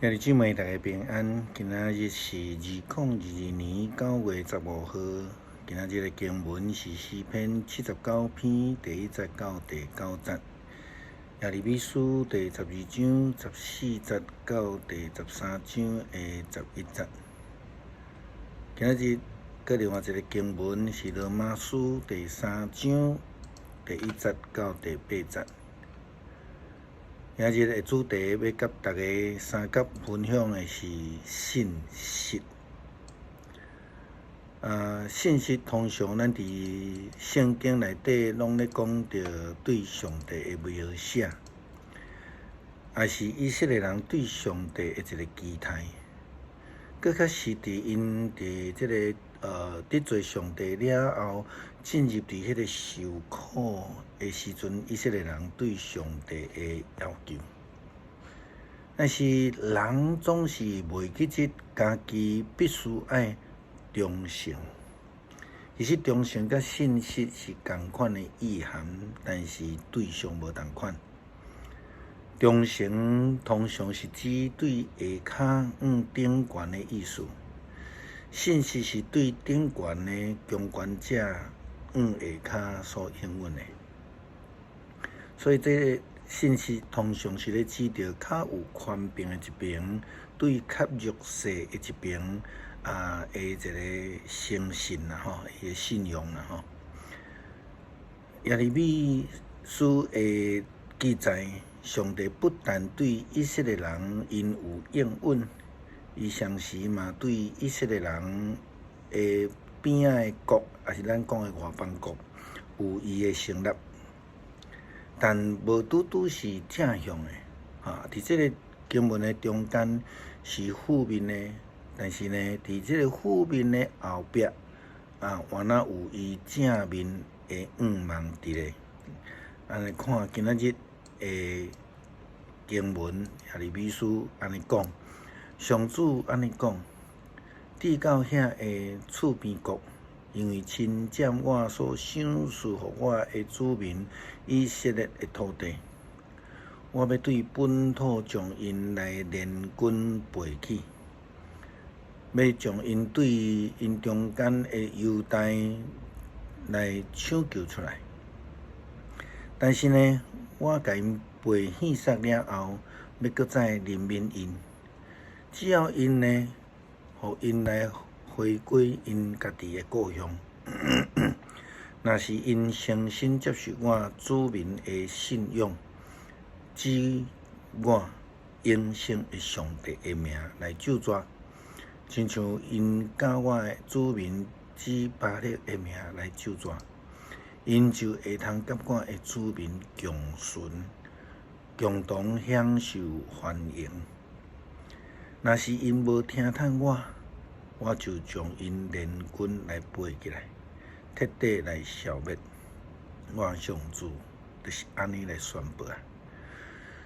兄弟姊妹，大家平安。今仔日是2022年9月15號。今仔日的經文是詩篇79篇第1節到第9節，耶利米書第12章14節到第13章的11節。今仔日閣另外一个經文是羅馬書第3章第1節到第8節。今日的主題欲佮大家相佮分享的是信實。信實通常咱佇聖經內底攏咧講著對上帝的描寫，也是以色列人對上帝的一個期待。閣較是佇𪜶佇這个得罪上帝了後，進入佇彼个受苦的時陣，以色列人對上帝的要求。但是人總是袂記得家己必須愛忠誠。其實忠誠佮信實是仝款的意涵，但是對象無仝款。忠誠通常是指對下跤向頂懸的意思，信實是對頂懸的強權者向下跤所應允的。所以，這个信實通常是咧指著較有權柄的一邊，對較弱勢的一邊的一个誠信啦吼，伊的信用啦吼。耶利米書的記載，上帝不但對以色列人𪜶有應允，伊同時嘛對以色列人的邊仔的國，也是咱講的外邦國，有伊的成立。但無拄拄是正向的，哈！佇這个經文的中間是負面的，但是呢，佇這个負面的後壁，原來有伊正面的願望佇咧。按呢看今仔日的經文，耶利米書按呢講，上主按呢講，至到遐个次邊國，因為侵佔我所賞賜予我的子民以色列的土地，我欲對本土將𪜶來聯軍背去，欲將𪜶對𪜶中間的猶大來搶救出來。但是呢，我共𪜶背獻殺了後，欲閣再憐憫𪜶，只要𪜶呢，予𪜶來回歸𪜶家己的故鄉。若是𪜶誠心接受我子民的信仰，指我永生的上帝的名來咒詛，親像𪜶佮我的子民指巴力的名來咒詛，𪜶就會通佮我的子民共存，共同享受繁榮。若是𪜶無聽從我，我就將𪜶聯軍來背起來，徹底來消滅。我上主就是按呢來宣布啊！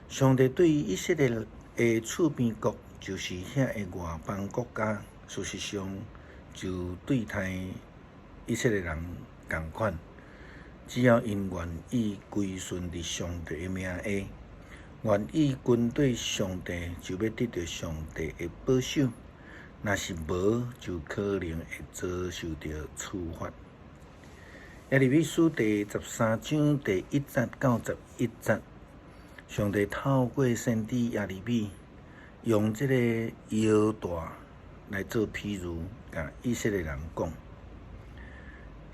上帝對以色列的次邊國，就是遐个外邦國家，事實上就對待以色列人仝款。只要𪜶願意歸順佇上帝的名下，願意跟綴上帝，就欲得著上帝的保守；若是無，就可能會遭受著處罰。耶利米書第13章第1節到11節，上帝透過先知耶利米，用這个腰帶來做譬喻，共以色列人講。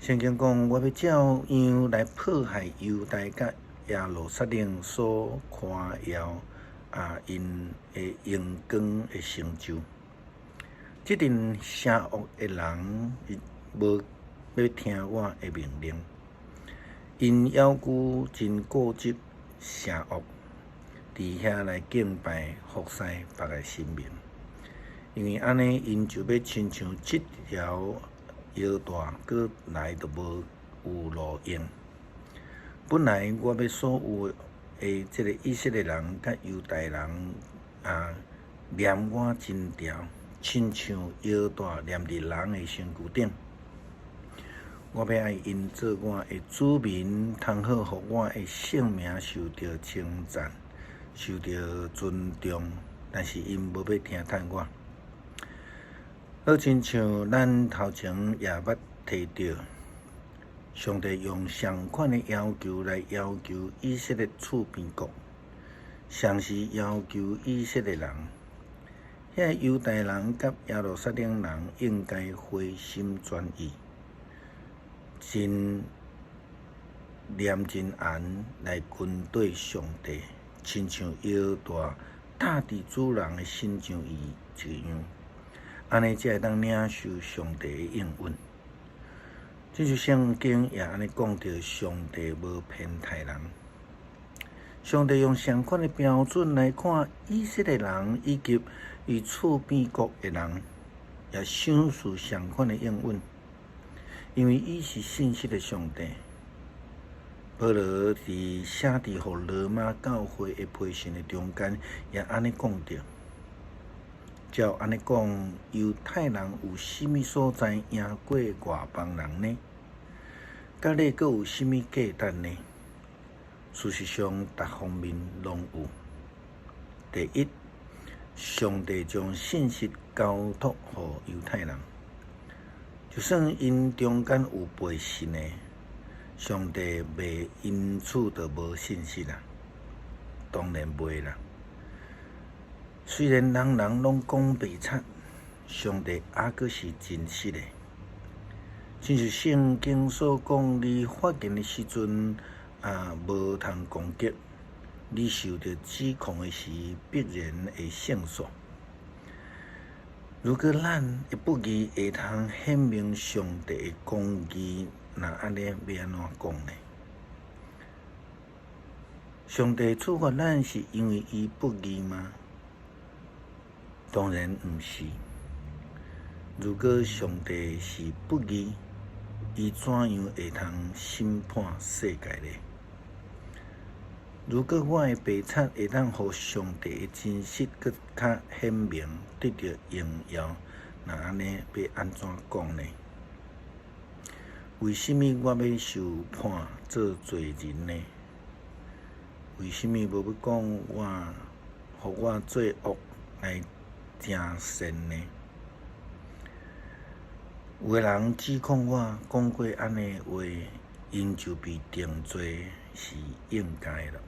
聖經講，我欲照樣來迫害猶大佮耶路撒冷所誇耀𪜶的榮光的成就。這陣邪惡的人，伊無欲聽我的命令，𪜶猶閣真固執邪惡，佇遐來敬拜服侍別个神明。因為按呢，𪜶就欲親像這條腰帶，閣來都無有路用。本來我欲所有的這个以色列人佮猶大人黏我真牢，親像腰帶黏佇人的身軀頂。我欲愛𪜶做我的子民，通好予我的聖名受著稱讚，受著尊重。但是𪜶無欲聽趁我。好親像咱頭前也捌提著，上帝用相款的要求來要求以色列厝邊國，同時要求以色列人，遐猶大人佮耶路撒冷人應該回心轉意，真念真緣來跟綴上帝，親像猶大貼佇主人的身上伊一樣，按呢才會當領受上帝的應允。這處聖經也按呢講著，上帝無偏待人。上帝用相款的標準來看以色列人以及伊厝邊國的人，也賞賜相款的應允，因為伊是信實的上帝。保羅佇寫佇予羅馬教會的批信的中間，也按呢講著。照按呢講，猶太人有啥物所在贏過外邦人呢？佮你閣有啥物價值呢？事實上，逐方面攏有。第一，上帝將信實交託予猶太人，就算𪜶中間有背信的，上帝袂因此就無信實啦，當然袂啦。雖然人人攏講白賊，上帝猶閣是真實的。親像聖經所講，你發言的時陣啊，無通攻擊；你受著指控的時，必然會勝訴。如果咱的不義會通顯明上帝的公義，那按呢欲按怎講呢？上帝處罰咱是因為伊不義嗎？當然毋是。如果上帝是不義，伊怎樣會通審判世界呢？如果我的白賊會當予上帝的真實閣較顯明，得著榮耀，那按呢欲按怎講呢？為啥物我欲受判做罪人呢？為啥物無欲講我，予我做惡來成善呢？有的人指控我講過按呢話，𪜶就被定罪是應該的。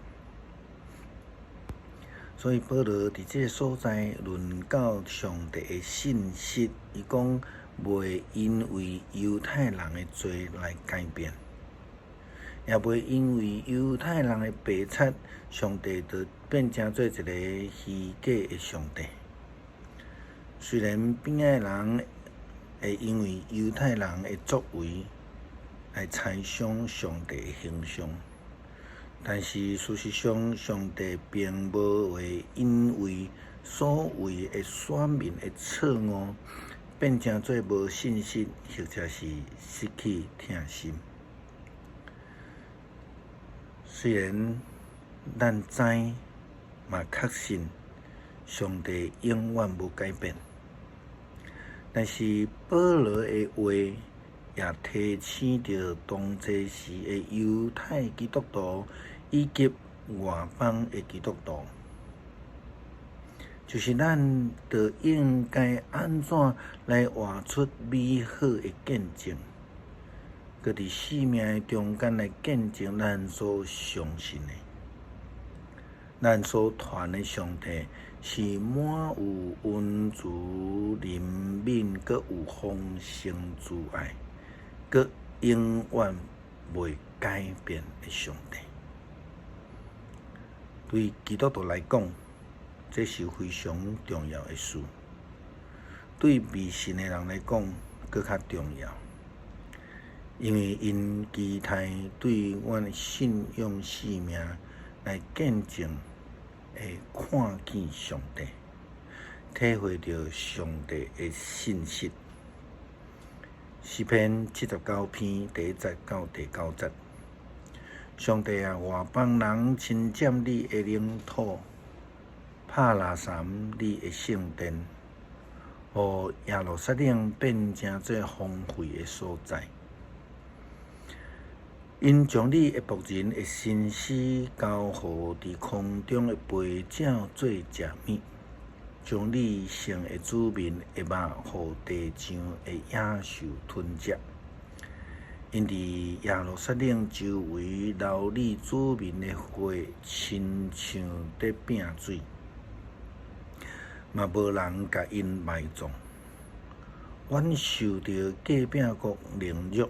所以保羅佇這个所在論到上帝的信實，伊講袂因為猶太人的罪來改變，也袂因為猶太人的白賊，上帝就變成做一个虛假的上帝。雖然邊仔的人會因為猶太人的作為來猜想上帝的形象，但是事實上，上帝並無會因為所謂的選民的錯誤，變成做無信實，或者是失去疼心。雖然咱知嘛確信上帝永遠無改變，但是保羅的話也提醒著當這時的猶太基督徒以及外邦的基督徒，就是咱著應該按怎來活出美好的見證，閣佇生命的中間來見證咱所相信的，咱所傳的上帝是滿有恩慈、憐憫，閣有豐盛慈愛，閣永遠袂改變的上帝。對基督徒來講，這是非常重要的事；對未信的人來講，閣較重要，因為𪜶期待對阮的信仰生命來見證，會看見上帝，體會著上帝的信實。詩篇79篇第一節到第九節。上帝啊，外邦人侵佔你的領土，拍垃圾你的聖殿，予耶路撒冷變成做荒廢的所在。𪜶將你的僕人的身屍交予佇空中的飛鳥做食物。將你聖的子民的肉，予地上的野獸吞食。𪜶佇耶路撒冷周圍流你子民的血，親像佇拚水，嘛無人共𪜶埋葬。阮受著隔壁國凌辱，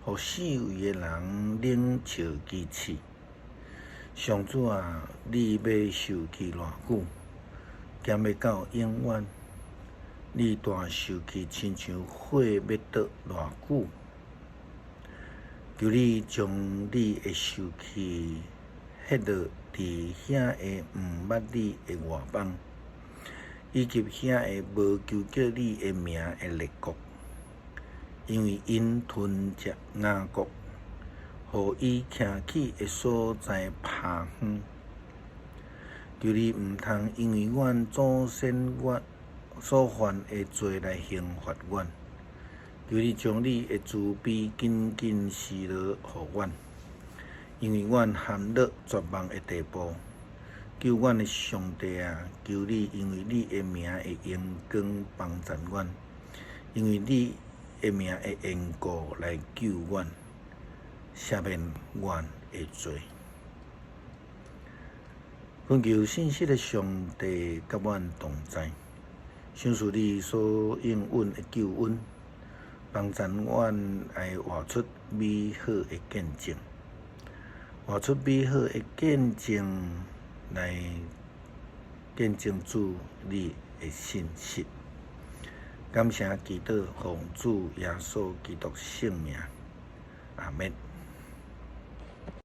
予四圍的人冷笑譏刺。上主啊，你欲受氣偌久？兼欲到永遠？你大受氣親像火欲著偌久？求你將你的受氣歇落佇遐个毋捌你的外邦，以及遐个無求叫你的名的列國，因為𪜶吞食雅各，予伊徛起的所在拋荒。求你毋通因為阮祖先阮所犯的罪來刑罰阮。求你將你的慈悲緊緊施落予阮，因為阮陷落絕望的地步。救阮的上帝啊，求你因為你的名的榮光幫贊阮，因為你的名的緣故來救阮，赦免阮的罪。懇求信實的上帝佮阮同在，賞賜你所應允的救恩，幫贊阮來活出美好的見證，活出美好的見證來見證主你的信實。感謝祈禱，奉主耶穌基督聖名，阿們。